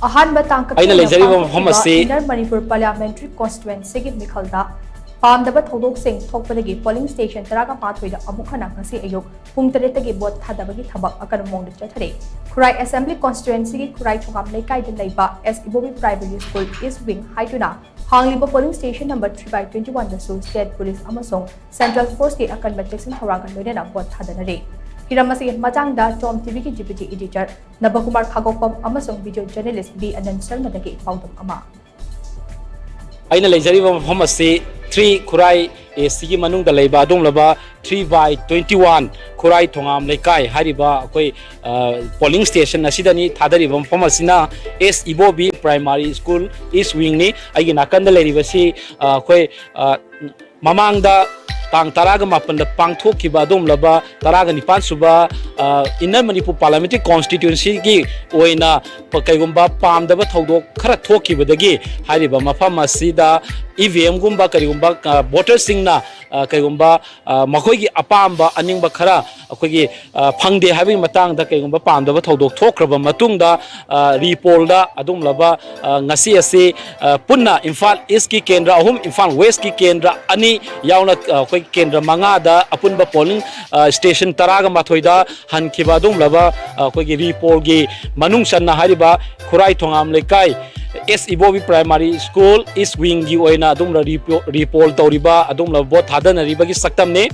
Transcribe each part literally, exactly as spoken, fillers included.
ꯑꯍꯥꯟꯕ ꯇꯥꯡꯀꯛꯀꯤ ꯑꯩꯅ ꯑꯣꯏꯅ ꯂꯩꯖꯔꯤꯕ ꯃꯐꯝ ꯄꯥꯡꯊꯣꯛꯈꯤꯕ ꯑꯁꯤ Inner Manipur Parliamentary Constituencyꯒꯤ ꯃꯤꯈꯜꯗ ꯄꯥꯝꯗꯕ ꯊꯧꯗꯣꯛꯁꯤꯡ ꯊꯣꯛꯄꯗꯒꯤ polling station ꯇꯔꯥꯒ ꯃꯥꯊꯣꯏꯗ ꯑꯃꯨꯛ ꯍꯟꯅ ꯉꯁꯤ ꯑꯌꯨꯛ ꯄꯨꯡ ꯇꯔꯦꯠꯇꯒꯤ vote ꯊꯥꯗꯕꯒꯤ ꯊꯕꯛ ꯑꯀꯟꯕ ꯃꯑꯣꯡꯗ ꯆꯠꯊꯔꯤ꯫ ꯈꯨꯔꯥꯏ Assembly Constituencyꯒꯤ ꯈꯨꯔꯥꯏ ꯊꯣꯉꯥꯝ ꯂꯩꯀꯥꯏꯗ ꯂꯩꯕ S ꯏꯕꯣꯕꯤ Primary School East Wing ꯍꯥꯏꯗꯨꯅ ꯍꯥꯡꯂꯤꯕ polling station number three by twenty oneꯗꯁꯨ state police ꯑꯃꯁꯨꯡ central forceꯀꯤ ꯑꯀꯟꯕ ꯆꯦꯛꯁꯤꯟ ꯊꯧꯔꯥꯡꯒ ꯂꯣꯏꯅꯅ vote ꯊꯥꯗꯅꯔꯤ꯫ ꯍꯤꯔꯝ ꯑꯁꯤꯒꯤ ꯃꯇꯥꯡꯗ Tom TVꯒꯤ Deputy Editor ꯅꯕꯀꯨꯃꯥꯔ ꯈꯥꯒꯣꯛꯄꯝ ꯑꯃꯁꯨꯡ video journalist B ꯑꯅꯟ ꯁꯔꯃꯗꯒꯤ ꯄꯥꯎꯗꯝ ꯑꯃ꯫ ꯑꯩꯅ ꯂꯩꯖꯔꯤꯕ ꯃꯐꯝ ꯑꯁꯤ three ꯈꯨꯔꯥꯏ Sꯒꯤ ꯃꯅꯨꯡꯗ ꯂꯩꯕ ꯑꯗꯨꯒꯨꯝꯂꯕ three by twenty one ꯈꯨꯔꯥꯏ ꯊꯣꯉꯥꯝ ꯂꯩꯀꯥꯏ ꯍꯥꯏꯔꯤꯕ ꯑꯩꯈꯣꯏ, ꯑ, polling station ꯑꯁꯤꯗꯅꯤ꯫ ꯊꯥꯗꯔꯤꯕ ꯃꯐꯝ ꯑꯁꯤꯅ S ꯏꯕꯣꯕꯤ Primary School East Wingꯅꯤ꯫ ꯑꯩꯒꯤ ꯅꯥꯀꯟꯗ ꯂꯩꯔꯤꯕꯁꯤ, ꯑ, ꯑꯩꯈꯣꯏ, ꯑ, ꯃꯃꯥꯡꯗ ꯇꯥꯡ ꯇꯔꯥꯒ ꯃꯥꯄꯟꯗ ꯄꯥꯡꯊꯣꯛꯈꯤꯕ ꯑꯗꯨꯒꯨꯝꯂꯕ ꯇꯔꯥꯒ ꯅꯤꯄꯥꯟ ꯁꯨꯕ, ꯑ, Inner Manipur Parliamentary Constituencyꯒꯤ ꯑꯣꯏꯅ ꯄ-, ꯀꯩꯒꯨꯝꯕ ꯄꯥꯝꯗꯕ ꯊꯧꯗꯣꯛ ꯈꯔ ꯊꯣꯛꯈꯤꯕꯗꯒꯤ ꯍꯥꯏꯔꯤꯕ ꯃꯐꯝ ꯑꯁꯤꯗ EVMꯒꯨꯝꯕ ꯀꯔꯤꯒꯨꯝꯕ, ꯑ, voterꯁꯤꯡꯅ, ꯑ, ꯀꯩꯒꯨꯝꯕ, ꯑ, ꯃꯈꯣꯏꯒꯤ ꯑꯄꯥꯝꯕ ꯑꯅꯤꯡꯕ ꯈꯔ ꯑꯩꯈꯣꯏꯒꯤ, ꯑ, ꯐꯪꯗꯦ ꯍꯥꯏꯕꯒꯤ ꯃꯇꯥꯡꯗ ꯀꯩꯒꯨꯝꯕ ꯄꯥꯝꯗꯕ ꯊꯧꯗꯣꯛ ꯊꯣꯛꯈ꯭ꯔꯕ ꯃꯇꯨꯡꯗ, ꯑ, repollꯗ ꯑꯗꯨꯒꯨꯝꯂꯕ, ꯑ, ꯉꯁꯤ ꯑꯁꯤ, ꯑ, ꯄꯨꯟꯅ ꯏꯝꯐꯥꯜ Eastꯀꯤ ꯀꯦꯟꯗ꯭ꯔ ꯑꯍꯨꯝ, ꯏꯝꯐꯥꯜ Westꯀꯤ ꯀꯦꯟꯗ꯭ꯔ ꯑꯅꯤ ꯌꯥꯎꯅ, ꯑ, ꯑꯩꯈꯣꯏ ꯀꯦꯟꯗ꯭ꯔ ꯃꯉꯥꯗ ꯑꯄꯨꯟꯕ polling, ꯑ, station ꯇꯔꯥꯒ ꯃꯥꯊꯣꯏꯗ ꯍꯟꯈꯤꯕ ꯑꯗꯨꯒꯨꯝꯂꯕ, ꯑ, ꯑꯩꯈꯣꯏꯒꯤ repollꯒꯤ ꯃꯅꯨꯡ ꯆꯟꯅ ꯍꯥꯏꯔꯤꯕ ꯈꯨꯔꯥꯏ ꯊꯣꯉꯥꯝ ꯂꯩꯀꯥꯏ S ꯏꯕꯣꯕꯤ Primary School East Wingꯒꯤ ꯑꯣꯏꯅ ꯑꯗꯨꯒꯨꯝꯂꯕ repo-, repoll ꯇꯧꯔꯤꯕ ꯑꯗꯨꯒꯨꯝꯂꯕ vote ꯊꯥꯗꯅꯔꯤꯕꯒꯤ ꯁꯛꯇꯝꯅꯤ꯫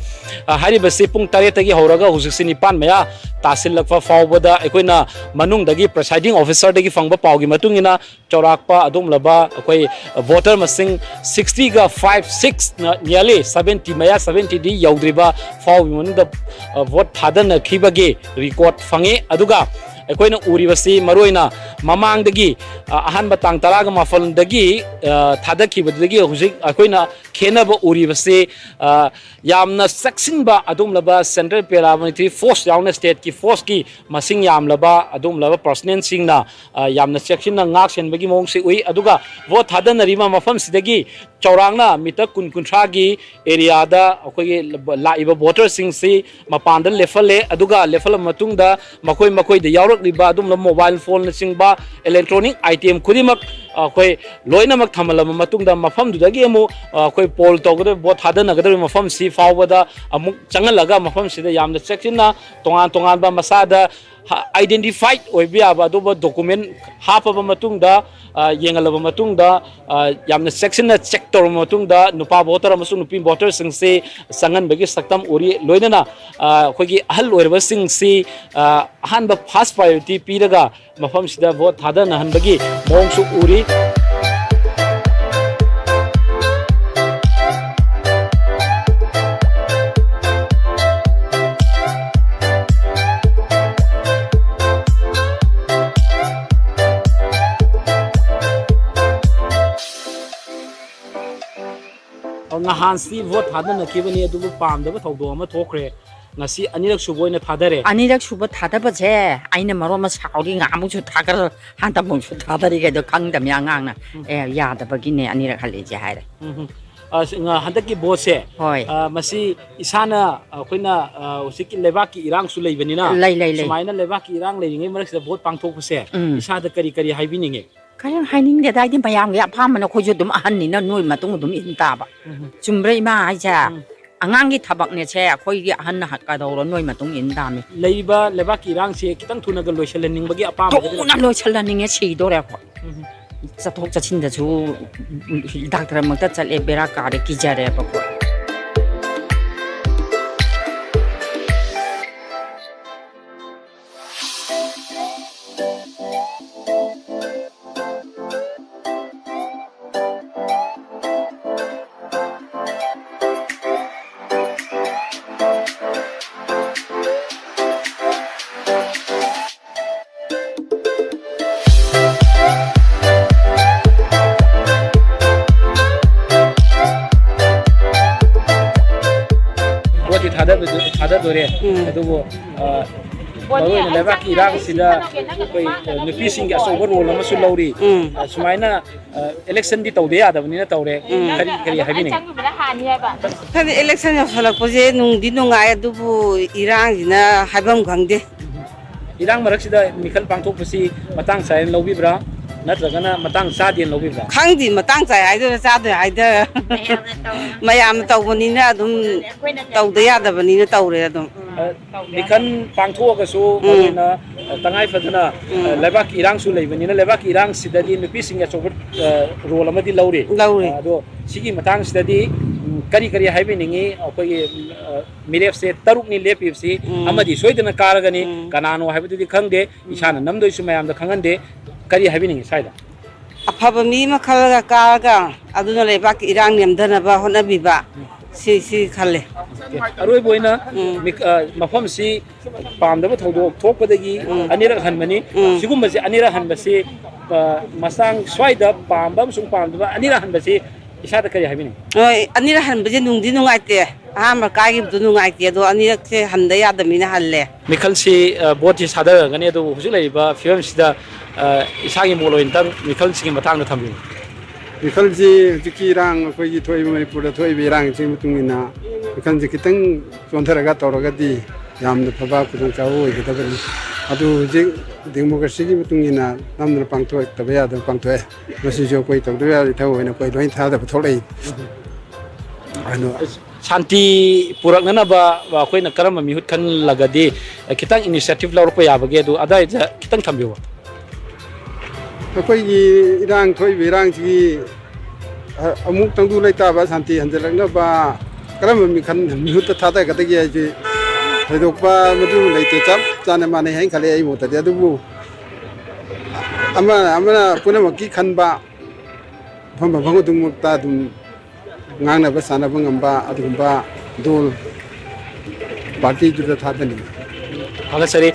ꯑ, ꯍꯥꯏꯔꯤꯕꯁꯤ ꯄꯨꯡ ꯇꯔꯦꯠꯇꯒꯤ ꯍꯧꯔꯒ ꯍꯧꯖꯤꯛꯁꯤ ꯅꯤꯄꯥꯟ ꯃꯌꯥ ꯇꯥꯁꯤꯜꯂꯛꯄ ꯐꯥꯎꯕꯗ ꯑꯩꯈꯣꯏꯅ ꯃꯅꯨꯡꯗꯒꯤ presiding officerꯗꯒꯤ ꯐꯪꯕ ꯄꯥꯎꯒꯤ ꯃꯇꯨꯡ ꯏꯟꯅ ꯆꯥꯎꯔꯥꯛꯄ ꯑꯗꯨꯒꯨꯝꯂꯕ ꯑꯩꯈꯣꯏ voter ꯃꯁꯤꯡ sixtyꯒ five, six ꯅ nearly seventy ꯃꯌꯥ, seventyꯗꯤ ꯌꯧꯗ꯭ꯔꯤꯕ ꯐꯥꯎꯕꯒꯤ ꯃꯅꯨꯡꯗ, ꯑ, vote ꯊꯥꯗꯅꯈꯤꯕꯒꯤ record ꯐꯪꯉꯤ꯫ ꯑꯗꯨꯒ ꯑꯩꯈꯣꯏꯅ ꯎꯔꯤꯕꯁꯤ ꯃꯔꯨꯑꯣꯏꯅ ꯃꯃꯥꯡꯗꯒꯤ, ꯑ, ꯑꯍꯥꯟꯕ ꯇꯥꯡ ꯇꯔꯥꯒ ꯃꯥꯄꯟꯗꯒꯤ, ꯑ, ꯊꯥꯗꯈꯤꯕꯗꯨꯗꯒꯤ ꯍꯧꯖꯤꯛ ꯑꯩꯈꯣꯏꯅ ꯈꯦꯠꯅꯕ ꯎꯔꯤꯕꯁꯤ, ꯑ, ꯌꯥꯝꯅ ꯆꯦꯛꯁꯤꯟꯕ ꯑꯗꯨꯒꯨꯝꯂꯕ central paramilitary force ꯌꯥꯎꯅ stateꯀꯤ forceꯀꯤ ꯃꯁꯤꯡ ꯌꯥꯝꯂꯕ ꯑꯗꯨꯒꯨꯝꯂꯕ personnelꯁꯤꯡꯅ, ꯑ, ꯌꯥꯝꯅ ꯆꯦꯛꯁꯤꯟꯅ ꯉꯥꯛ ꯁꯦꯟꯕꯒꯤ ꯃꯑꯣꯡꯁꯤ ꯎꯏ꯫ ꯑꯗꯨꯒ vote ꯊꯥꯗꯅꯔꯤꯕ ꯃꯐꯝꯁꯤꯗꯒꯤ ꯆꯥꯎꯔꯥꯛꯅ meter ꯀꯨꯟ ꯀꯨꯟꯊ꯭ꯔꯥꯒꯤ areaꯗ ꯑꯩꯈꯣꯏꯒꯤ ꯂꯥꯛꯏꯕ voterꯁꯤꯡꯁꯤ ꯃꯄꯥꯟꯗ ꯂꯦꯞꯍꯜꯂꯦ꯫ ꯑꯗꯨꯒ ꯂꯦꯞꯍꯜꯂꯕ ꯃꯇꯨꯡꯗ ꯃꯈꯣꯏ ꯃꯈꯣꯏꯗ ꯌꯥꯎꯔ ꯊꯣꯛꯂꯛꯂꯤꯕ ꯑꯗꯨꯒꯨꯝꯂꯕ mobile phoneꯅꯆꯤꯡꯕ electronic item ꯈꯨꯗꯤꯡꯃꯛ, ꯑ, ꯑꯩꯈꯣꯏ ꯂꯣꯏꯅꯃꯛ ꯊꯝꯍꯜꯂꯕ ꯃꯇꯨꯡꯗ, ꯃꯐꯝꯗꯨꯗꯒꯤ ꯑꯃꯨꯛ, ꯑ, ꯑꯩꯈꯣꯏ poll ꯇꯧꯒꯗꯧꯔꯤꯕ, vote ꯊꯥꯗꯅꯒꯗꯧꯔꯤꯕ ꯃꯐꯝꯁꯤ ꯐꯥꯎꯕꯗ ꯑꯃꯨꯛ ꯆꯪꯍꯜꯂꯒ, ꯃꯐꯝꯁꯤꯗ ꯌꯥꯝꯅ ꯆꯦꯛꯁꯤꯟꯅ ꯇꯣꯉꯥꯟ ꯇꯣꯉꯥꯟꯕ ꯃꯁꯥꯗ ꯍ-, identified ꯑꯣꯏꯕ ꯌꯥꯕ ꯑꯗꯨꯒꯨꯝꯕ document ꯍꯥꯞꯄꯕ ꯃꯇꯨꯡꯗ, ꯑ, ꯌꯦꯡꯍꯜꯂꯕ ꯃꯇꯨꯡꯗ, ꯑ, ꯌꯥꯝꯅ ꯆꯦꯛꯁꯤꯟꯅ check ꯇꯧꯔꯕ ꯃꯇꯨꯡꯗ, ꯅꯨꯄꯥ voter ꯑꯃꯁꯨꯡ ꯅꯨꯄꯤ voterꯁꯤꯡꯁꯤ ꯆꯪꯍꯟꯕꯒꯤ ꯁꯛꯇꯝ ꯎꯔꯤ꯫ ꯂꯣꯏꯅꯅ, ꯑ, ꯑꯩꯈꯣꯏꯒꯤ ꯑꯍꯜ ꯑꯣꯏꯔꯕꯁꯤꯡꯁꯤ, ꯑ, ꯑꯍꯥꯟꯕ first priority ꯄꯤꯔꯒ ꯃꯐꯝꯁꯤꯗ vote ꯊꯥꯗꯅꯍꯟꯕꯒꯤ ꯃꯑꯣꯡꯁꯨ ꯎꯔꯤ꯫ ꯉꯍꯥꯟꯁꯤ vote ꯊꯥꯗꯅꯈꯤꯕꯅꯤ, ꯑꯗꯨꯕꯨ ꯄꯥꯝꯗꯕ ꯊꯧꯗꯣꯛ ꯑꯃ ꯊꯣꯛꯈ꯭ꯔꯦ꯫ ꯉꯁꯤ ꯑꯅꯤꯔꯛ ꯁꯨꯕ ꯑꯣꯏꯅ ꯊꯥꯗꯔꯦ꯫ ꯑꯅꯤꯔꯛ ꯁꯨꯕ ꯊꯥꯗꯕꯁꯦ ꯑꯩꯅ ꯃꯔꯣꯟ ꯑꯃ ꯁꯥꯎꯔꯤ, ꯉꯍꯥꯟꯃꯨꯛꯁꯨ ꯊꯥꯗꯔ-, ꯍꯟꯗꯛꯃꯨꯛꯁꯨ ꯊꯥꯗꯔꯤ ꯀꯩꯗꯣ ꯈꯪꯗꯕꯅꯤ ꯑꯉꯥꯡꯅ꯫ ꯎꯝ꯫ ꯑꯦ, ꯌꯥꯗꯕꯒꯤꯅꯦ ꯑꯅꯤꯔꯛ ꯍꯜꯂꯤꯁꯦ ꯍꯥꯏꯔꯦ꯫ ꯎꯝ, ꯎꯝ꯫ ꯑ, ꯁꯤ, ꯉ-, ꯍꯟꯗꯛꯀꯤ voteꯁꯦ, ꯍꯣꯏ꯫ ꯑ, ꯃꯁꯤ ꯏꯁꯥꯅ, ꯑꯩꯈꯣꯏꯅ, ꯑ, ꯍꯧꯖꯤꯛꯀꯤ ꯂꯩꯕꯥꯛꯀꯤ ꯏꯔꯥꯡꯁꯨ ꯂꯩꯕꯅꯤꯅ, ꯂꯩ, ꯂꯩ, ꯂꯩ꯫ ꯁꯨꯃꯥꯏꯅ ꯂꯩꯕꯥꯛꯀꯤ ꯏꯔꯥꯡ ꯂꯩꯔꯤꯉꯩ ꯃꯔꯛꯁꯤꯗ vote ꯄꯥꯡꯊꯣꯛꯄꯁꯦ, ꯎꯝ꯫ ꯏꯁꯥꯗ ꯀꯔꯤ ꯀꯔꯤ ꯍꯥꯏꯕꯤꯅꯤꯡꯉꯤ? ꯀꯔꯤꯝ ꯍꯥꯏꯅꯤꯡꯗꯦꯗ, ꯑꯩꯗꯤ ꯃꯌꯥꯝꯒꯤ ꯑꯄꯥꯝꯕꯅ, ꯑꯩꯈꯣꯏꯁꯨ ꯑꯗꯨꯝ ꯑꯍꯟꯅꯤꯅ ꯅꯣꯏ ꯃꯇꯨꯡ ꯑꯗꯨꯝ ꯏꯟ ꯇꯥꯕ꯫ ꯎꯝ꯫ ꯆꯨꯝꯕ꯭ꯔꯥ ꯏꯃꯥ ꯍꯥꯏꯁꯦ? ꯎꯝ꯫ ꯑꯉꯥꯡꯒꯤ ꯊꯕꯛꯅꯦꯁꯦ, ꯑꯩꯈꯣꯏꯒꯤ ꯑꯍꯟꯅ ꯍ-, ꯀꯩꯗꯧꯔꯣ ꯅꯣꯏ ꯃꯇꯨꯡ ꯏꯟ ꯇꯥꯃꯤ꯫ ꯂꯩꯔꯤꯕ ꯂꯩꯕꯥꯛꯀꯤ ꯏꯔꯥꯡꯁꯦ ꯈꯤꯇꯪ ꯊꯨꯅꯒ ꯂꯣꯏꯁꯤꯜꯍꯟꯅꯤꯡꯕꯒꯤ ꯑꯄꯥꯝꯕꯒꯗꯤ ꯂꯩ? ꯊꯨꯅ ꯂꯣꯏꯁꯤꯜꯍꯟꯅꯤꯡꯉꯦ, ꯁꯤꯗꯣꯔꯦ ꯑꯩꯈꯣꯏ꯫ ꯎꯝ꯫ ꯆꯠꯊꯣꯛ ꯆꯠꯁꯤꯟꯗꯁꯨ ꯗꯥꯛꯇꯔ ꯃꯛꯇ ꯆꯠꯂꯦ, ꯕꯦꯔꯥ ꯀꯥꯔꯦ, ꯀꯤꯖꯔꯦꯕꯀꯣ꯫ ꯚꯣꯠꯇꯤ ꯊꯥꯗꯕꯗꯨ-, ꯊꯥꯗꯗꯣꯔꯦ꯫ ꯎꯝ꯫ ꯑꯗꯨꯕꯨ, ꯑ, ꯃꯔꯨꯑꯣꯏꯅ ꯂꯩꯕꯥꯛꯀꯤ ꯏꯔꯥꯡꯁꯤꯗ ꯑꯩꯈꯣꯏ, ꯑ, ꯅꯨꯄꯤꯁꯤꯡꯒꯤ ꯑꯆꯧꯕ role ꯑꯃꯁꯨ ꯂꯧꯔꯤ꯫ ꯎꯝ꯫ ꯑ, ꯁꯨꯃꯥꯏꯅ, ꯑ, electionꯗꯤ ꯇꯧꯗ ꯌꯥꯗꯕꯅꯤꯅ ꯇꯧꯔꯦ꯫ ꯎꯝ꯫ ꯀꯔꯤ, ꯀꯔꯤ ꯍꯥꯏꯕꯤꯅꯤꯡꯉꯤ? ꯈꯪꯗꯦ, election ꯌꯧꯁꯜꯂꯛꯄꯁꯦ ꯅꯨꯡꯗꯤ ꯅꯨꯡꯉꯥꯏ, ꯑꯗꯨꯕꯨ ꯏꯔꯥꯡꯁꯤꯅ ꯍꯥꯏꯐꯝ ꯈꯪꯗꯦ꯫ ꯏꯔꯥꯡ ꯃꯔꯛꯁꯤꯗ ꯃꯤꯈꯜ ꯄꯥꯡꯊꯣꯛꯄꯁꯤ ꯃꯇꯥꯡ ꯆꯥꯏꯅ ꯂꯧꯕꯤꯕ꯭ꯔꯥ, ꯅꯠꯇ꯭ꯔꯒꯅ ꯃꯇꯥꯡ ꯆꯥꯗꯦꯅ ꯂꯧꯕꯤꯕ꯭ꯔꯥ? ꯈꯪꯗꯦ, ꯃꯇꯥꯡ ꯆꯥꯏ ꯍꯥꯏꯗꯣꯏꯔꯥ ꯆꯥꯗꯦ ꯍꯥꯏꯗꯣꯏꯔꯥ꯫ ꯃꯌꯥꯝꯅ ꯇꯧꯕꯅꯤꯅ ꯑꯗꯨꯝ, ꯇꯧꯗ ꯌꯥꯗꯕꯅꯤꯅ ꯇꯧꯔꯦ ꯑꯗꯨꯝ꯫ ꯑ, ꯃꯤꯈꯜ ꯄꯥꯡꯊꯣꯛꯑꯒꯁꯨ, ꯎꯝ꯫ ꯃꯔꯨꯑꯣꯏꯅ, ꯑ, ꯇꯉꯥꯏ ꯐꯗꯅ, ꯑ, ꯎꯝ꯫ ꯂꯩꯕꯥꯛꯀꯤ ꯏꯔꯥꯡꯁꯨ ꯂꯩꯕꯅꯤꯅ, ꯂꯩꯕꯥꯛꯀꯤ ꯏꯔꯥꯡꯁꯤꯗꯗꯤ ꯅꯨꯄꯤꯁꯤꯡꯒꯤ ꯑꯆꯧꯕ, ꯑ, ꯔꯣꯜ ꯑꯃꯗꯤ ꯂꯧꯔꯤ꯫ ꯂꯧꯔꯤ꯫ ꯑ, ꯑꯗꯣ ꯁꯤꯒꯤ ꯃꯇꯥꯡꯁꯤꯗꯗꯤ, ꯎꯝ, ꯀꯔꯤ ꯀꯔꯤ ꯍꯥꯏꯕꯤꯅꯤꯡꯉꯤ? ꯑꯩꯈꯣꯏꯒꯤ, ꯎꯝ, ꯑ, ꯃꯤꯔꯦꯞꯁꯦ ꯇꯔꯨꯛꯅꯤ ꯂꯦꯞꯄꯤꯕꯁꯤ, ꯎꯝ꯫ ꯑꯃꯗꯤ ꯁꯣꯏꯗꯅ ꯀꯥꯔꯒꯅꯤ꯫ ꯎꯝ꯫ ꯀꯅꯥꯅꯣ ꯍꯥꯏꯕꯗꯨꯗꯤ ꯈꯪꯗꯦ꯫ ꯎꯝ꯫ ꯏꯁꯥꯅ ꯅꯝꯗꯣꯏꯁꯨ ꯃꯌꯥꯝꯗ ꯈꯪꯍꯟꯗꯦ꯫ ꯀꯔꯤ ꯍꯥꯏꯕꯤꯅꯤꯡꯉꯤ ꯁ꯭ꯋꯥꯏꯗ? ꯑꯐꯕ ꯃꯤ ꯑꯃ ꯈꯜꯂꯒ ꯀꯥꯔꯒ ꯑꯗꯨꯅ ꯂꯩꯕꯥꯛꯀꯤ ꯏꯔꯥꯡ ꯅꯦꯝꯊꯅꯕ ꯍꯣꯠꯅꯕꯤꯕ, ꯁꯤ, ꯁꯤ ꯈꯜꯂꯦ꯫ ꯑꯣꯀꯦ꯫ ꯑꯔꯣꯏꯕ ꯑꯣꯏꯅ ꯎꯝ꯫ ꯃꯤꯛ-, ꯑ, ꯃꯐꯝꯁꯤ ꯄꯥꯝꯗꯕ ꯊꯧꯗꯣꯛ ꯊꯣꯛꯄꯗꯒꯤ ꯎꯝ꯫ ꯑꯅꯤꯔꯛ ꯍꯟꯕꯅꯤ꯫ ꯎꯝ꯫ ꯁꯤꯒꯨꯝꯕꯁꯦ ꯑꯅꯤꯔꯛ ꯍꯟꯕꯁꯤ, ꯑ, ꯃꯇꯥꯡ ꯁ꯭ꯋꯥꯏꯗ ꯄꯥꯝꯕ ꯑꯃꯁꯨꯡ ꯄꯥꯝꯗꯕ ꯑꯅꯤꯔꯛ ꯍꯟꯕꯁꯤ ꯏꯁꯥꯗ ꯀꯔꯤ ꯍꯥꯏꯕꯤꯅꯤꯡꯉꯤ? ꯍꯣꯏ, ꯑꯅꯤꯔꯛ ꯍꯟꯕꯁꯦ ꯅꯨꯡꯗꯤ ꯅꯨꯡꯉꯥꯏꯇꯦ꯫ ꯑꯍꯥꯟꯕ ꯀꯥꯈꯤꯕꯗꯣ ꯅꯨꯡꯉꯥꯏꯇꯦ, ꯑꯗꯣ ꯑꯅꯤꯔꯛꯁꯦ ꯍꯟꯗ ꯌꯥꯗꯕꯅꯤꯅ ꯍꯜꯂꯦ꯫ ꯃꯤꯈꯜꯁꯤ, ꯑ, ꯚꯣꯠꯁꯤ ꯊꯥꯗꯔꯒꯅꯤ, ꯑꯗꯨꯕꯨ ꯍꯧꯖꯤꯛ ꯂꯩꯔꯤꯕ ꯐꯤꯕꯝꯁꯤꯗ, ꯑ, ꯏꯁꯥꯒꯤ ꯃꯣꯠ ꯑꯣꯏꯅꯇꯪ ꯃꯤꯈꯜꯁꯤꯒꯤ ꯃꯇꯥꯡꯗ ꯊꯝꯕꯤꯌꯨ꯫ ꯃꯤꯈꯜꯁꯤ ꯍꯧꯖꯤꯛꯀꯤ ꯏꯔꯥꯡ, ꯑꯩꯈꯣꯏꯒꯤ ꯊꯣꯛꯏꯕ ꯃꯅꯤꯄꯨꯔꯗ ꯊꯣꯛꯏꯕ ꯏꯔꯥꯡꯁꯤꯒꯤ ꯃꯇꯨꯡ ꯏꯟꯅ ꯃꯤꯈꯜꯁꯤ ꯈꯤꯇꯪ ꯆꯣꯟꯊꯔꯒ ꯇꯧꯔꯒꯗꯤ ꯌꯥꯝꯅ ꯐꯕ ꯈꯨꯗꯣꯡꯆꯥꯕ ꯑꯣꯏꯒꯗꯕꯅꯤ꯫ ꯑꯗꯨ ꯍꯧꯖꯤꯛ ꯗꯦꯃꯣꯀ꯭ꯔꯦꯁꯤꯒꯤ ꯃꯇꯨꯡ ꯏꯟꯅ ꯅꯝꯗꯅ ꯄꯥꯡꯊꯣꯛꯇꯕ ꯌꯥꯗꯕ ꯄꯥꯡꯊꯣꯛꯑꯦ꯫ ꯃꯁꯤꯁꯨ ꯑꯩꯈꯣꯏ ꯇꯧꯗꯕ ꯌꯥꯗꯕ ꯏꯊꯧ ꯑꯣꯏꯅ ꯑꯩꯈꯣꯏ ꯂꯣꯏ ꯊꯥꯗꯕ ꯊꯣꯛꯂꯛꯏ꯫ ꯑꯗꯨ ꯁꯥꯟꯇꯤ ꯄꯨꯔꯛꯅꯅꯕ ꯑꯩꯈꯣꯏꯅ ꯀꯔꯝꯕ ꯃꯤꯍꯨꯠ ꯈꯜꯂꯒꯗꯤ ꯈꯤꯇꯪ initiative ꯂꯧꯔꯛꯄ ꯌꯥꯕꯒꯦ, ꯑꯗꯨ ꯑꯗꯥꯏꯗ ꯈꯤꯇꯪ ꯊꯝꯕꯤꯌꯨ꯫ ꯑꯩꯈꯣꯏꯒꯤ ꯏꯔꯥꯡ ꯊꯣꯛꯏꯕ ꯏꯔꯥꯡꯁꯤꯒꯤ, ꯑ, ꯑꯃꯨꯛ ꯇꯪꯗꯨ ꯂꯩꯇꯥꯕ, ꯁꯥꯟꯇꯤ ꯍꯟꯖꯤꯜꯂꯛꯅꯕ ꯀꯔꯝꯕ ꯃꯤꯈꯜ, ꯃꯤꯍꯨꯠꯇ ꯊꯥꯗꯒꯗꯒꯦ ꯍꯥꯏꯁꯦ ꯊꯣꯏꯗꯣꯛꯄ ꯃꯗꯨ ꯂꯩꯇꯦ꯫ ꯆꯞ ꯆꯥꯅ ꯃꯥꯟꯅꯩ ꯍꯥꯏꯅ ꯈꯜꯂꯦ ꯑꯩ ꯃꯣꯠꯇꯗꯤ꯫ ꯑꯗꯨꯕꯨ ꯑꯃꯅ, ꯑꯃꯅ ꯄꯨꯝꯅꯃꯛꯀꯤ ꯈꯟꯕ, ꯃꯐꯝ ꯃꯐꯝ ꯈꯨꯗꯤꯡꯃꯛꯇ ꯑꯗꯨꯝ ꯉꯥꯡꯅꯕ ꯁꯥꯟꯅꯕ ꯉꯝꯕ ꯑꯗꯨꯒꯨꯝꯕ ꯗꯣꯜ, ꯄꯥꯔꯇꯤꯗꯨꯗ ꯊꯥꯗꯅꯤꯡꯉꯤ꯫ ꯊꯥꯒꯠꯆꯔꯤ꯫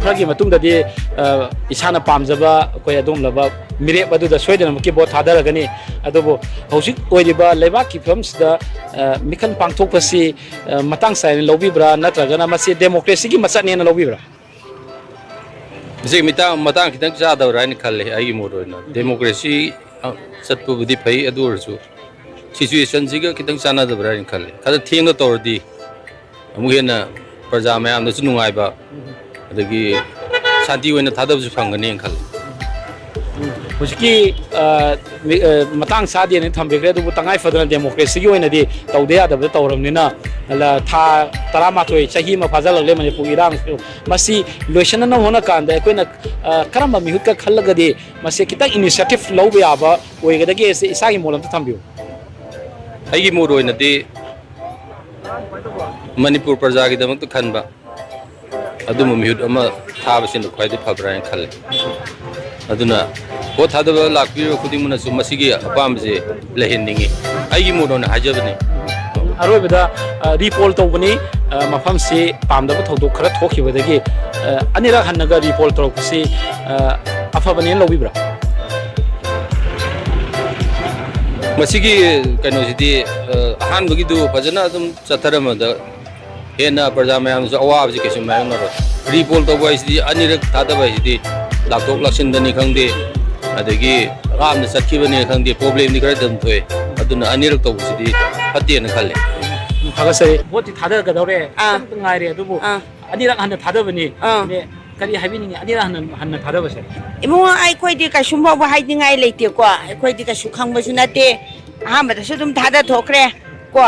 ꯈꯔꯒꯤ ꯃꯇꯨꯡꯗꯗꯤ, ꯑ, ꯏꯁꯥꯅ ꯄꯥꯝꯖꯕ ꯑꯩꯈꯣꯏ ꯑꯗꯨꯒꯨꯝꯂꯕ ꯃꯤꯔꯦꯞ ꯑꯗꯨꯗ ꯁꯣꯏꯗꯅꯃꯛꯀꯤ ꯚꯣꯠ ꯊꯥꯗꯔꯒꯅꯤ꯫ ꯑꯗꯨꯕꯨ ꯍꯧꯖꯤꯛ ꯑꯣꯏꯔꯤꯕ ꯂꯩꯕꯥꯛꯀꯤ ꯐꯤꯕꯝꯁꯤꯗ, ꯑ, ꯃꯤꯈꯜ ꯄꯥꯡꯊꯣꯛꯄꯁꯤ, ꯑ, ꯃꯇꯥꯡ ꯆꯥꯏꯅ ꯂꯧꯕꯤꯕ꯭ꯔꯥ, ꯅꯠꯇ꯭ꯔꯒꯅ ꯃꯁꯤ ꯗꯦꯃꯣꯀ꯭ꯔꯦꯁꯤꯒꯤ ꯃꯆꯠꯅꯦꯅ ꯂꯧꯕꯤꯕ꯭ꯔꯥ? ꯃꯁꯤ ꯃꯤꯇꯥꯡ-, ꯃꯇꯥꯡ ꯈꯤꯇꯪ ꯆꯥꯗꯕ꯭ꯔꯥ ꯍꯥꯏꯅ ꯈꯜꯂꯦ, ꯑꯩꯒꯤ ꯃꯣꯠ ꯑꯣꯏꯅ꯫ ꯗꯦꯃꯣꯀ꯭ꯔꯦꯁꯤ, ꯑ, ꯆꯠꯄꯕꯨꯗꯤ ꯐꯩ, ꯑꯗꯨ ꯑꯣꯏꯔꯁꯨ ꯁꯤꯆꯨꯋꯦꯁꯟꯁꯤꯒ ꯈꯤꯇꯪ ꯆꯥꯟꯅꯗꯕ꯭ꯔꯥ ꯍꯥꯏꯅ ꯈꯜꯂꯦ꯫ ꯈꯔ ꯊꯦꯡꯅ ꯇꯧꯔꯗꯤ ꯑꯃꯨꯛ ꯍꯦꯟꯅ ꯄ꯭ꯔꯖꯥ ꯃꯌꯥꯝꯗꯁꯨ ꯅꯨꯡꯉꯥꯏꯕ, ꯑꯗꯒꯤ ꯁꯥꯟꯇꯤ ꯑꯣꯏꯅ ꯊꯥꯗꯕꯁꯨ ꯐꯪꯒꯅꯤꯅ ꯈꯜꯂꯤ꯫ ꯍꯧꯖꯤꯛꯀꯤ, ꯑ, ꯃꯤ-, ꯑ, ꯃꯇꯥꯡ ꯆꯥꯗꯦꯅ ꯊꯝꯕꯤꯈ꯭ꯔꯦ, ꯑꯗꯨꯕꯨ ꯇꯉꯥꯏ ꯐꯗꯅ ꯗꯦꯃꯣꯀ꯭ꯔꯦꯁꯤꯒꯤ ꯑꯣꯏꯅꯗꯤ ꯇꯧꯗ ꯌꯥꯗꯕꯗ ꯇꯧꯔꯕꯅꯤꯅ, ꯂ-, ꯊꯥ ꯇꯔꯥꯃꯥꯊꯣꯏ, ꯆꯍꯤ ꯑꯃ ꯐꯥꯖꯤꯜꯂꯛꯂꯦ ꯃꯅꯤꯄꯨꯔꯒꯤ ꯏꯔꯥꯡꯁꯨ꯫ ꯃꯁꯤ ꯂꯣꯏꯁꯤꯟꯅꯅꯕ ꯍꯣꯠꯅ ꯀꯥꯟꯗ ꯑꯩꯈꯣꯏꯅ, ꯑ, ꯀꯔꯝꯕ ꯃꯤꯍꯨꯠꯀ ꯈꯜꯂꯒꯗꯤ ꯃꯁꯤ ꯈꯤꯇꯪ ꯏꯅꯤꯁꯤꯌꯦꯇꯤꯚ ꯂꯧꯕ ꯌꯥꯕ ꯑꯣꯏꯒꯗꯒꯦ? ꯁꯤ ꯏꯁꯥꯒꯤ ꯃꯣꯠ ꯑꯝꯇ ꯊꯝꯕꯤꯌꯨ꯫ ꯑꯩꯒꯤ ꯃꯣꯠ ꯑꯣꯏꯅꯗꯤ ꯃꯅꯤꯄꯨꯔ ꯄ꯭ꯔꯖꯥꯒꯤꯗꯃꯛꯇ ꯈꯟꯕ ꯑꯗꯨꯝꯕ ꯃꯤꯍꯨꯠ ꯑꯃ ꯊꯥꯕꯁꯤꯅ ꯈ꯭ꯋꯥꯏꯗꯒꯤ ꯐꯕ꯭ꯔꯥ ꯍꯥꯏꯅ ꯈꯜꯂꯤ꯫ ꯑꯗꯨꯅ ꯚꯣꯠ ꯊꯥꯗꯕ ꯂꯥꯛꯄꯤꯔꯤꯕ ꯈꯨꯗꯤꯡꯃꯛꯅꯁꯨ ꯃꯁꯤꯒꯤ ꯑꯄꯥꯝꯕꯁꯦ ꯂꯩꯍꯟꯅꯤꯡꯉꯤ꯫ ꯑꯩꯒꯤ ꯃꯣꯠ ꯑꯣꯏꯅ ꯍꯥꯏꯖꯕꯅꯤ꯫ ꯑꯔꯣꯏꯕꯗ, ꯑ, ꯔꯤꯄꯣꯜ ꯇꯧꯕꯅꯤ꯫ ꯑ, ꯃꯐꯝꯁꯤ ꯄꯥꯝꯗꯕ ꯊꯧꯗꯣꯛ ꯈꯔ ꯊꯣꯛꯈꯤꯕꯗꯒꯤ, ꯑ, ꯑꯅꯤꯔꯛ ꯍꯟꯅꯒ ꯔꯤꯄꯣꯜ ꯇꯧꯔꯛꯄꯁꯤ, ꯑ, ꯑꯐꯕꯅꯦꯅ ꯂꯧꯕꯤꯕ꯭ꯔꯥ? ꯃꯁꯤꯒꯤ ꯀꯩꯅꯣꯁꯤꯗꯤ, ꯑ, ꯑꯍꯥꯟꯕꯒꯤꯗꯨ ꯐꯖꯅ ꯑꯗꯨꯝ ꯆꯠꯊꯔꯝꯕꯗ ꯍꯦꯟꯅ ꯄ꯭ꯔꯖꯥ ꯃꯌꯥꯝꯁꯨ ꯑꯋꯥꯕꯁꯤ ꯀꯩꯁꯨ ꯃꯥꯌꯣꯛꯅꯔꯣꯏ꯫ ꯔꯤꯄꯣꯜ ꯇꯧꯕ ꯍꯥꯏꯁꯤꯗꯤ, ꯑꯅꯤꯔꯛ ꯊꯥꯗꯕ ꯍꯥꯏꯁꯤꯗꯤ, ꯂꯥꯛꯊꯣꯛ ꯂꯥꯛꯁꯤꯟꯗꯅꯤ ꯈꯪꯗꯦ, ꯑꯗꯒꯤ ꯂꯥꯞꯅ ꯆꯠꯈꯤꯕꯅꯤ ꯈꯪꯗꯦ, ꯄ꯭ꯔꯣꯕ꯭ꯂꯦꯝꯗꯤ ꯈꯔ ꯑꯗꯨꯝ ꯊꯣꯛꯑꯦ꯫ ꯑꯗꯨꯅ ꯑꯅꯤꯔꯛ ꯇꯧꯕꯁꯤꯗꯤ ꯐꯠꯇꯦꯅ ꯈꯜꯂꯦ꯫ ꯎꯝ, ꯊꯥꯒꯠꯆꯔꯤ꯫ ꯚꯣꯠꯇꯤ ꯊꯥꯗꯔꯛꯀꯗꯧꯔꯦ, ꯑꯥ꯫ ꯈꯤꯇꯪ ꯉꯥꯏꯔꯦ, ꯑꯗꯨꯕꯨ ꯑꯥ꯫ ꯑꯅꯤꯔꯛ ꯍꯟꯅ ꯊꯥꯗꯕꯅꯤ꯫ ꯑꯥ꯫ ꯀꯔꯤ ꯍꯥꯏꯕꯤꯅꯤꯡꯉꯤ, ꯑꯅꯤꯔꯛ ꯍꯟꯅ, ꯍꯟꯅ ꯊꯥꯗꯕꯁꯦ? ꯏꯕꯨꯡꯉꯣ, ꯑꯩꯈꯣꯏꯗꯤ ꯀꯩꯁꯨꯝ ꯐꯥꯎꯕ ꯍꯥꯏꯅꯤꯡꯉꯥꯏ ꯂꯩꯇꯦꯀꯣ꯫ ꯑꯩꯈꯣꯏꯗꯤ ꯀꯩꯁꯨ ꯈꯪꯕꯁꯨ ꯅꯠꯇꯦ꯫ ꯑꯍꯥꯟꯕꯗꯁꯨ ꯑꯗꯨꯝ ꯊꯥꯗ ꯊꯣꯛꯈ꯭ꯔꯦ ꯀꯣ꯫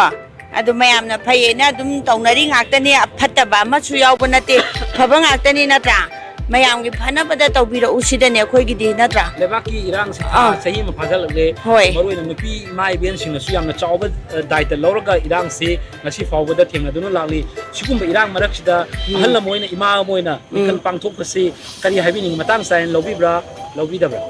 ꯑꯗꯨ ꯃꯌꯥꯝꯅ ꯐꯩꯌꯦꯅ ꯑꯗꯨꯝ ꯇꯧꯅꯔꯤ ꯉꯥꯛꯇꯅꯤ, ꯐꯠꯇꯕ ꯑꯃꯁꯨ ꯌꯥꯎꯕ ꯅꯠꯇꯦ, ꯐꯕ ꯉꯥꯛꯇꯅꯤ ꯅꯠꯇ꯭ꯔꯥ? ꯃꯌꯥꯝꯒꯤ ꯐꯅꯕꯗ ꯇꯧꯕꯤꯔꯛꯎ ꯁꯤꯗꯅꯦ ꯑꯩꯈꯣꯏꯒꯤꯗꯤ, ꯅꯠꯇ꯭ꯔꯥ? ꯂꯩꯕꯥꯛꯀꯤ ꯏꯔꯥꯡꯁꯦ ꯊꯥ ꯑꯥ꯫ ꯆꯍꯤ ꯑꯃ ꯐꯥꯖꯤꯜꯂꯛꯂꯦ꯫ ꯍꯣꯏ꯫ ꯃꯔꯨꯑꯣꯏꯅ ꯅꯨꯄꯤ ꯏꯃꯥ ꯏꯕꯦꯟꯁꯤꯡꯅꯁꯨ ꯌꯥꯝꯅ ꯆꯥꯎꯕ, ꯑ, ꯗꯥꯏꯇ ꯂꯧꯔꯒ ꯏꯔꯥꯡꯁꯤ ꯉꯁꯤ ꯐꯥꯎꯕꯗ ꯊꯦꯡꯅꯗꯨꯅ ꯂꯥꯛꯂꯤ꯫ ꯁꯤꯒꯨꯝꯕ ꯏꯔꯥꯡ ꯃꯔꯛꯁꯤꯗ ꯎꯝ꯫ ꯑꯍꯜ ꯑꯃ ꯑꯣꯏꯅ, ꯏꯃꯥ ꯑꯃ ꯑꯣꯏꯅ ꯎꯝ꯫ ꯃꯤꯈꯜ ꯄꯥꯡꯊꯣꯛꯄꯁꯤ ꯀꯔꯤ ꯍꯥꯏꯕꯤꯅꯤꯡꯉꯤ? ꯃꯇꯥꯡ ꯆꯥꯏꯅ ꯂꯧꯕꯤꯕ꯭ꯔꯥ, ꯂꯧꯕꯤꯗꯕ꯭ꯔꯥ?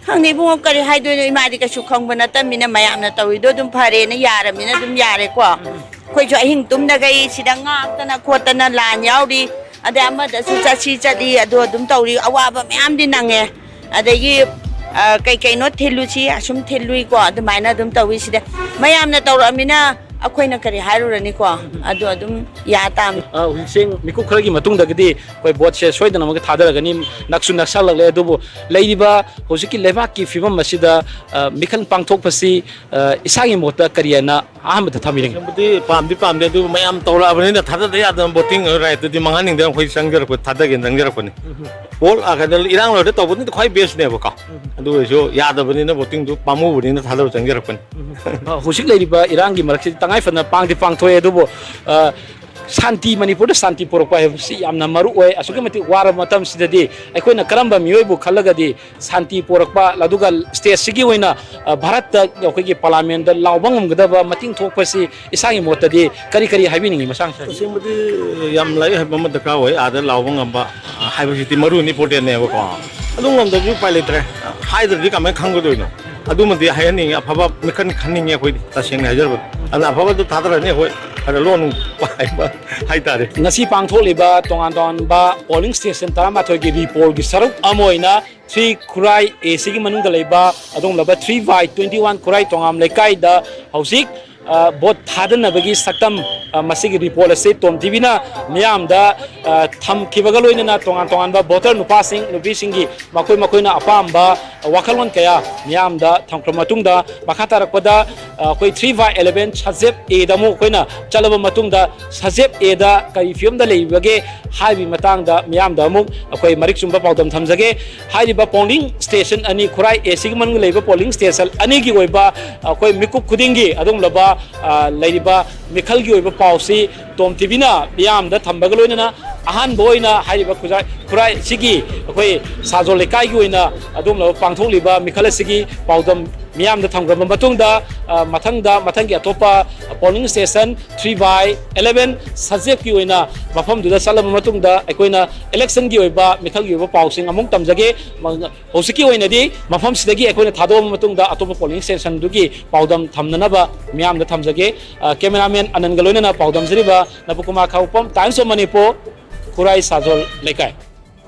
ꯈꯪꯗꯦ ꯏꯕꯨꯡꯉꯣ, ꯀꯔꯤ ꯍꯥꯏꯗꯣꯏꯅꯣ? ꯏꯃꯥꯗꯤ ꯀꯩꯁꯨ ꯈꯪꯕ ꯅꯠꯇꯕꯅꯤꯅ ꯃꯌꯥꯝꯅ ꯇꯧꯔꯤꯗꯣ ꯑꯗꯨꯝ ꯐꯔꯦꯅ ꯌꯥꯔꯕꯅꯤꯅ ꯑꯗꯨꯝ ꯌꯥꯔꯦꯀꯣ꯫ ꯑꯩꯈꯣꯏꯁꯨ ꯑꯍꯤꯡ ꯇꯨꯝꯗꯈꯩ ꯁꯤꯗ ꯉꯥꯛꯇꯅ ꯈꯣꯠꯇꯅ ꯂꯥꯟ ꯌꯥꯎꯔꯤ꯫ ꯑꯗꯩ ꯑꯃꯗꯁꯨ ꯆꯠꯁꯤ ꯆꯠꯂꯤ, ꯑꯗꯨ ꯑꯗꯨꯝ ꯇꯧꯔꯤ, ꯑꯋꯥꯕ ꯃꯌꯥꯝꯗꯤ ꯅꯪꯉꯦ꯫ ꯑꯗꯒꯤ ꯑ, ꯀꯩ ꯀꯩꯅꯣ ꯊꯤꯜꯂꯨꯁꯤ ꯑꯁꯨꯝ ꯊꯤꯜꯂꯨꯏꯀꯣ, ꯑꯗꯨꯃꯥꯏꯅ ꯑꯗꯨꯝ ꯇꯧꯋꯤ꯫ ꯁꯤꯗ ꯃꯌꯥꯝꯅ ꯇꯧꯔꯛꯑꯃꯤꯅ ꯑꯩꯈꯣꯏꯅ ꯀꯔꯤ ꯍꯥꯏꯔꯨꯔꯅꯤꯀꯣ? ꯑꯗꯨ ꯑꯗꯨꯝ ꯌꯥ ꯇꯥꯝꯅꯤ꯫ ꯑ, ꯍꯧꯖꯤꯛꯁꯦ ꯃꯤꯀꯨꯞ ꯈꯔꯒꯤ ꯃꯇꯨꯡꯗꯒꯤꯗꯤ ꯑꯩꯈꯣꯏ ꯚꯣꯠꯁꯦ ꯁꯣꯏꯗꯅꯃꯛꯀꯤ ꯊꯥꯗꯔꯒꯅꯤ꯫ ꯅꯛꯁꯨ ꯅꯛꯁꯜꯂꯛꯂꯦ, ꯑꯗꯨꯕꯨ ꯂꯩꯔꯤꯕ ꯍꯧꯖꯤꯛꯀꯤ ꯂꯩꯕꯥꯛꯀꯤ ꯐꯤꯕꯝ ꯑꯁꯤꯗ, ꯑ, ꯃꯤꯈꯜ ꯄꯥꯡꯊꯣꯛꯄꯁꯤ, ꯑ, ꯏꯁꯥꯒꯤ ꯃꯣꯠꯇ ꯀꯔꯤ ꯍꯥꯏꯅ ꯑꯍꯥꯟꯕꯗ ꯊꯝꯕꯤꯅꯤꯡꯉꯤ? ꯑꯁꯦꯡꯕꯗꯤ ꯄꯥꯝꯗꯤ ꯄꯥꯝꯗꯦ, ꯑꯗꯨꯕꯨ ꯃꯌꯥꯝ ꯇꯧꯔꯛꯑꯕꯅꯤꯅ ꯊꯥꯖꯗ ꯌꯥꯗꯅ voting rightꯇꯨꯗꯤ ꯃꯥꯡꯍꯟꯅꯤꯡꯗꯅ ꯑꯩꯈꯣꯏ ꯆꯪꯖꯔꯛꯄ, ꯊꯥꯗꯒꯦꯅ ꯆꯪꯖꯔꯛꯄꯅꯤ꯫ ꯎꯝ꯫ Poll, ꯑ, ꯀꯩꯅꯣ, ꯏꯔꯥꯡ ꯂꯣꯏꯔ ꯇꯧꯕꯅꯗꯤ ꯈ꯭ꯋꯥꯏ bestꯅꯦꯕꯀꯣ꯫ ꯎꯝ꯫ ꯑꯗꯨ ꯑꯣꯏꯔꯁꯨ ꯌꯥꯗꯕꯅꯤꯅ votingꯗꯨ ꯄꯥꯝꯃꯨꯕꯅꯤꯅ ꯊꯥꯗꯕ ꯆꯪꯖꯔꯛꯄꯅꯤ꯫ ꯎꯝ꯫ ꯑ, ꯍꯧꯖꯤꯛ ꯂꯩꯔꯤꯕ ꯏꯔꯥꯡꯒꯤ ꯃꯔꯛꯁꯤꯗ ꯇꯉꯥꯏ ꯐꯗꯅ ꯄꯥꯡꯗꯤ ꯄꯥꯡꯊꯣꯛꯑꯦ, ꯑꯗꯨꯕꯨ, ꯑ, ꯁꯥꯟꯇꯤ ꯃꯅꯤꯄꯨꯔꯗ ꯁꯥꯟꯇꯤ ꯄꯨꯔꯛꯄ ꯍꯥꯏꯕꯁꯤ ꯌꯥꯝꯅ ꯃꯔꯨ ꯑꯣꯏ꯫ ꯑꯁꯨꯛꯀꯤ ꯃꯇꯤꯛ ꯋꯥꯔꯕ ꯃꯇꯝꯁꯤꯗꯗꯤ ꯑꯩꯈꯣꯏꯅ ꯀꯔꯝꯕ ꯃꯤꯑꯣꯏꯕꯨ ꯈꯜꯂꯒꯗꯤ ꯁꯥꯟꯇꯤ ꯄꯨꯔꯛꯄ, ꯑꯗꯨꯒ stateꯁꯤꯒꯤ ꯑꯣꯏꯅ, ꯑ, ꯚꯥꯔꯠꯇ ꯑꯩꯈꯣꯏꯒꯤ parliamentꯇ ꯂꯥꯎꯕ ꯉꯝꯒꯗꯕ ꯃꯇꯤꯡ ꯊꯣꯛꯄꯁꯤ ꯏꯁꯥꯒꯤ ꯃꯣꯠꯇꯗꯤ ꯀꯔꯤ ꯀꯔꯤ ꯍꯥꯏꯕꯤꯅꯤꯡꯉꯤ ꯃꯁꯥꯡ ꯁꯥꯡꯅ? ꯇꯁꯦꯡꯕꯗꯤ ꯌꯥꯝ ꯂꯥꯏꯔꯤꯛ ꯍꯩꯕ ꯑꯃ ꯗꯔꯀꯥꯔ ꯑꯣꯏ, ꯑꯥꯗ ꯂꯥꯎꯕ ꯉꯝꯕ, ꯑ, ꯍꯥꯏꯕꯁꯤꯗꯤ ꯃꯔꯨꯅꯤ, importantꯅꯦꯕꯀꯣ꯫ ꯑꯗꯨ ꯉꯝꯗꯕꯁꯨ ꯎꯄꯥꯏ ꯂꯩꯇ꯭ꯔꯦ, ꯍꯥꯏꯗ꯭ꯔꯗꯤ ꯀꯃꯥꯏꯅ ꯈꯪꯒꯗꯣꯏꯅꯣ? ꯑꯗꯨꯃꯗꯤ ꯍꯥꯏꯍꯟꯅꯤꯡꯉꯤ, ꯑꯐꯕ ꯃꯤꯈꯜ ꯈꯟꯅꯤꯡꯉꯤ ꯑꯩꯈꯣꯏꯗꯤ, ꯇꯁꯦꯡꯅ ꯍꯥꯏꯖꯔꯕꯗ꯫ ꯑꯗꯨꯅ ꯑꯐꯕꯗꯨ ꯊꯥꯗꯔꯅꯤ ꯑꯩꯈꯣꯏ, ꯈꯔ ꯂꯣꯟ ꯄꯥꯏꯕ ꯍꯥꯏꯇꯥꯔꯦ꯫ ꯉꯁꯤ ꯄꯥꯡꯊꯣꯛꯂꯤꯕ ꯇꯣꯉꯥꯟ ꯇꯣꯉꯥꯟꯕ polling station ꯇꯔꯥꯃꯥꯊꯣꯏꯒꯤ repollꯒꯤ ꯁꯔꯨꯛ ꯑꯃ ꯑꯣꯏꯅ three ꯈꯨꯔꯥꯏ Aꯁꯤꯒꯤ ꯃꯅꯨꯡꯗ ꯂꯩꯕ ꯑꯗꯨꯒꯨꯝꯂꯕ three by twenty one ꯈꯨꯔꯥꯏ ꯇꯣꯉꯥꯝ ꯂꯩꯀꯥꯏꯗ ꯍꯧꯖꯤꯛ, ꯑ, vote ꯊꯥꯗꯅꯕꯒꯤ ꯁꯛꯇꯝ, ꯑ, ꯃꯁꯤꯒꯤ report ꯑꯁꯤ ꯇꯣꯝ ꯇꯤꯚꯤꯅ ꯃꯤꯌꯥꯝꯗ, ꯑ, ꯊꯝꯈꯤꯕꯒ ꯂꯣꯏꯅꯅ ꯇꯣꯉꯥꯟ ꯇꯣꯉꯥꯟꯕ voter ꯅꯨꯄꯥꯁꯤꯡ, ꯅꯨꯄꯤꯁꯤꯡꯒꯤ ꯃꯈꯣꯏ ꯃꯈꯣꯏꯅ ꯑꯄꯥꯝꯕ ꯋꯥꯈꯜꯂꯣꯟ ꯀꯌꯥ ꯃꯤꯌꯥꯝꯗ ꯊꯝꯈ꯭ꯔ ꯃꯇꯨꯡꯗ, ꯃꯈꯥ ꯇꯥꯔꯛꯄꯗ, ꯑ, ꯑꯩꯈꯣꯏ three by eleven ꯁꯕꯖꯦꯛ Aꯗ ꯑꯃꯨꯛ ꯑꯩꯈꯣꯏꯅ ꯆꯠꯂꯕ ꯃꯇꯨꯡꯗ, ꯁꯕꯖꯦꯛ Aꯗ ꯀꯔꯤ ꯐꯤꯕꯝꯗ ꯂꯩꯔꯤꯕꯒꯦ ꯍꯥꯏꯕꯒꯤ ꯃꯇꯥꯡꯗ ꯃꯤꯌꯥꯝꯗ ꯑꯃꯨꯛ ꯑꯩꯈꯣꯏ ꯃꯔꯤꯛ ꯆꯨꯝꯕ ꯄꯥꯎꯗꯝ ꯊꯝꯖꯒꯦ꯫ ꯍꯥꯏꯔꯤꯕ polling station ꯑꯅꯤ, ꯈꯨꯔꯥꯏ Aꯁꯤꯒꯤ ꯃꯅꯨꯡꯗ ꯂꯩꯕ polling station ꯑꯅꯤꯒꯤ ꯑꯣꯏꯕ ꯑꯩꯈꯣꯏ ꯃꯤꯀꯨꯞ ꯈꯨꯗꯤꯡꯒꯤ ꯑꯗꯨꯒꯨꯝꯂꯕ, ꯑ, ꯂꯩꯔꯤꯕ ꯃꯤꯈꯜꯒꯤ ꯑꯣꯏꯕ ꯄꯥꯎꯁꯤ ꯇꯣꯝ ꯇꯤꯚꯤꯅ ꯃꯤꯌꯥꯝꯗ ꯊꯝꯕꯒ ꯂꯣꯏꯅꯅ ꯑꯍꯥꯟꯕ ꯑꯣꯏꯅ ꯍꯥꯏꯔꯤꯕ ꯈꯨꯖꯥꯏ-, ꯈꯨꯔꯥꯏ ꯁꯤꯒꯤ ꯑꯩꯈꯣꯏ ꯁꯥꯖꯣꯜ ꯂꯩꯀꯥꯏꯒꯤ ꯑꯣꯏꯅ ꯑꯗꯨꯒꯨꯝꯂꯕ ꯄꯥꯡꯊꯣꯛꯂꯤꯕ ꯃꯤꯈꯜ ꯑꯁꯤꯒꯤ ꯄꯥꯎꯗꯝ ꯃꯤꯌꯥꯝꯗ ꯊꯝꯈ꯭ꯔꯕ ꯃꯇꯨꯡꯗ, ꯑ, ꯃꯊꯪꯗ, ꯃꯊꯪꯒꯤ ꯑꯇꯣꯞꯄ polling station three by eleven ꯁꯕꯖꯦꯛꯀꯤ ꯑꯣꯏꯅ ꯃꯐꯝꯗꯨꯗ ꯆꯠꯂꯕ ꯃꯇꯨꯡꯗ ꯑꯩꯈꯣꯏꯅ electionꯒꯤ ꯑꯣꯏꯕ ꯃꯤꯈꯜꯒꯤ ꯑꯣꯏꯕ ꯄꯥꯎꯁꯤꯡ ꯑꯃꯨꯛ ꯇꯝꯖꯒꯦ꯫ ꯃ-, ꯍꯧꯖꯤꯛꯀꯤ ꯑꯣꯏꯅꯗꯤ ꯃꯐꯝꯁꯤꯗꯒꯤ ꯑꯩꯈꯣꯏꯅ ꯊꯥꯗꯣꯛꯑꯕ ꯃꯇꯨꯡꯗ ꯑꯇꯣꯞꯄ polling stationꯗꯨꯒꯤ ꯄꯥꯎꯗꯝ ꯊꯝꯅꯅꯕ ꯃꯤꯌꯥꯝꯗ ꯊꯝꯖꯒꯦ꯫ ꯑ, cameraman ꯑꯅꯟꯒ ꯂꯣꯏꯅꯅ ꯄꯥꯎꯗꯝꯖꯔꯤꯕ ꯅꯕꯀꯨꯃꯥꯔ ꯈꯥꯎꯄꯝ, Times of Manipur꯫ ꯈꯨꯔꯥꯏ ꯁꯥꯖꯣꯜ ꯂꯩꯀꯥꯏ꯫